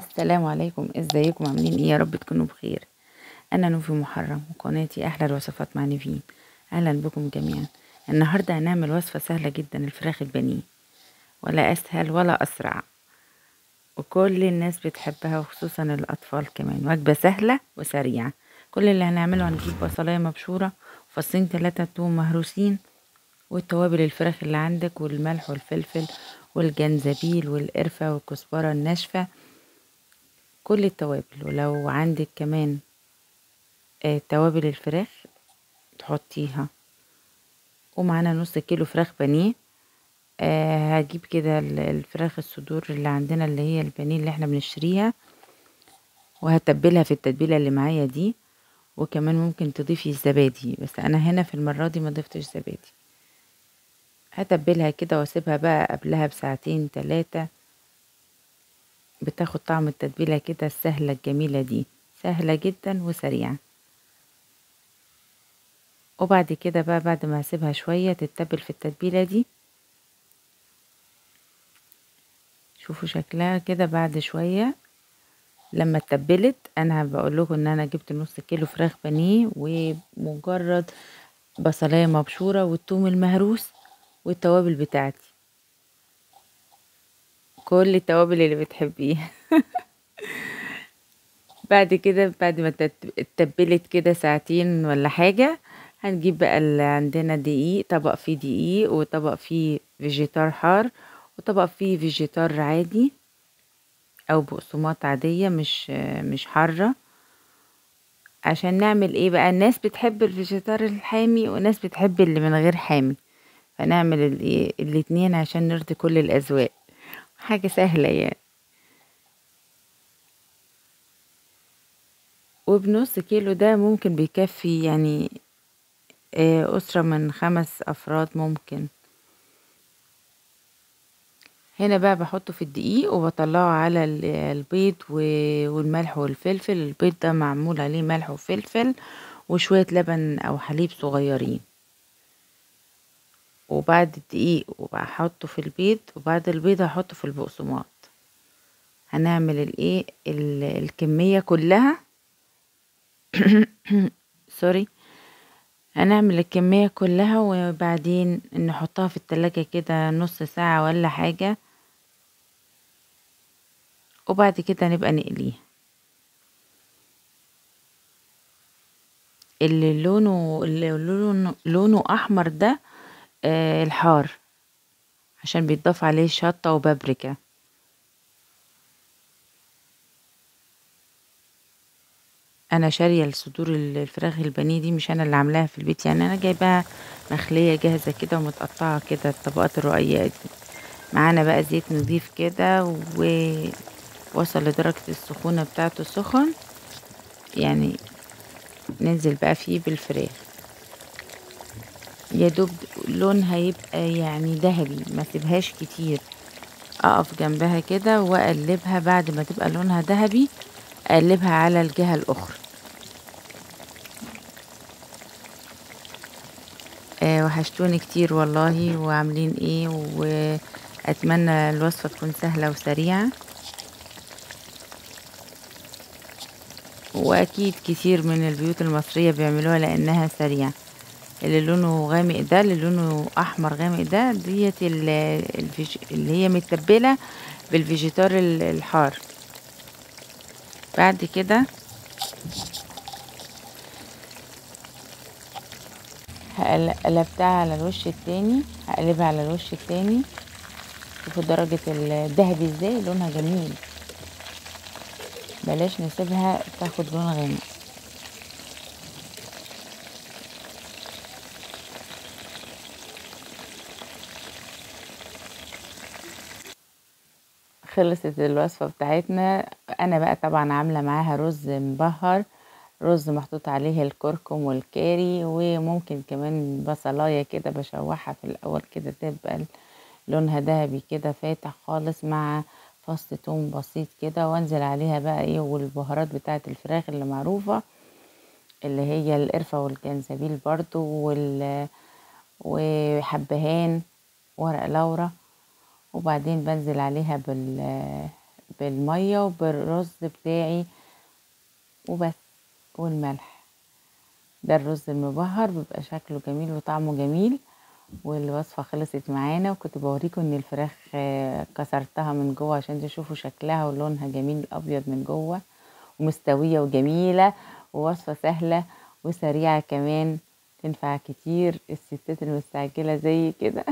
السلام عليكم، ازيكم؟ عاملين ايه؟ يا رب تكونوا بخير. انا نوفي محرم وقناتي احلى الوصفات مع نيفين. اهلا بكم جميعا. النهارده هنعمل وصفه سهلة جدا، الفراخ البانيه، ولا اسهل ولا اسرع، وكل الناس بتحبها وخصوصا الاطفال كمان. وجبة سهلة وسريعة. كل اللي هنعمله هنجيب بصلايه مبشوره، فصين 3 توم مهروسين، والتوابل الفراخ اللي عندك، والملح والفلفل والجنزبيل والقرفه والكزبره الناشفه، كل التوابل. ولو عندك كمان توابل الفراخ تحطيها. ومعانا نص كيلو فراخ بانيه. هجيب كده الفراخ الصدور اللي عندنا، اللي هي البانيه اللي احنا بنشتريها، وهتبلها في التتبيله اللي معايا دي. وكمان ممكن تضيفي الزبادي، بس انا هنا في المرة دي ما ضفتش زبادي. هتبلها كده واسيبها بقى قبلها بساعتين 3، بتاخد طعم التتبيله كده السهلة الجميلة دي، سهلة جدا وسريعة. وبعد كده بقى بعد ما هسيبها شوية تتبل في التتبيله دي، شوفوا شكلها كده بعد شوية لما اتبلت. انا بقول لكم ان انا جبت نص كيلو فراخ بانيه، ومجرد بصلايه مبشوره والثوم المهروس والتوابل بتاعتي، كل التوابل اللي بتحبيها. بعد كده بعد ما اتبلت كده ساعتين ولا حاجة، هنجيب بقى اللي عندنا دقيق، طبق فيه دقيق وطبق فيه فيجيتار حار وطبق فيه فيجيتار عادي او بقسماط عادية مش حارة. عشان نعمل ايه بقى؟ الناس بتحب الفيجيتار الحامي وناس بتحب اللي من غير حامي، فنعمل الاتنين عشان نرضي كل الاذواق. حاجة سهلة يعني. وبنص كيلو ده ممكن بيكفي يعني أسرة من 5 أفراد ممكن. هنا بقى بحطه في الدقيق وبطلعه على البيض والملح والفلفل. البيض ده معمول عليه ملح وفلفل وشوية لبن أو حليب صغيرين. وبعد الدقيق وبحطه في البيض، وبعد البيض هحطه في البقسماط. هنعمل الايه الكمية كلها سوري، هنعمل الكمية كلها وبعدين نحطها في التلاجة كده نص ساعة ولا حاجة، وبعد كده نبقى نقليها. اللي لونه احمر ده الحار، عشان بيتضاف عليه شطة وبابريكا. انا شاريه الصدور الفراخ البانيه دي، مش انا اللي عاملاها في البيت يعني، انا جايباها مخليه جاهزة كده ومتقطعه كده الطبقات الرقيقة دي. معانا بقى زيت نضيف كده، ووصل لدرجة السخونه بتاعته سخن يعني، ننزل بقى فيه بالفراخ. يا دوب لونها يبقى يعني ذهبي، ما سيبهاش كتير، اقف جنبها كده واقلبها. بعد ما تبقى لونها ذهبي اقلبها على الجهة الاخرى. وحشتوني كتير والله، وعاملين ايه؟ واتمنى الوصفة تكون سهلة وسريعة. واكيد كتير من البيوت المصرية بيعملوها لانها سريعة. اللي لونه غامق ده، اللي لونه احمر غامق ده، ديت اللي هي متبله بالفيجيتار الحار. بعد كده قلبتها على الوش التاني، هقلبها على الوش التاني. شوفوا درجة الذهبي ازاي، لونها جميل. بلاش نسيبها تاخد لون غامق. خلصت الوصفة بتاعتنا. انا بقى طبعا عاملة معاها رز مبهر، رز محطوط عليه الكركم والكاري، وممكن كمان بصلاية كده بشوحها في الاول كده تبقى لونها ذهبي كده فاتح خالص، مع فص توم بسيط كده، وانزل عليها بقى ايه والبهارات بتاعت الفراخ اللي معروفة، اللي هي القرفة والجنزبيل برضو وحبهان ورق لورا. وبعدين بنزل عليها بالمية وبالرز بتاعي وبس، والملح. ده الرز المبهر بيبقى شكله جميل وطعمه جميل. والوصفة خلصت معانا، وكنت بوريكم ان الفراخ كسرتها من جوه عشان تشوفوا شكلها ولونها جميل ابيض من جوه ومستوية وجميلة، ووصفة سهلة وسريعة كمان، تنفع كتير الستات المستعجلة زي كده.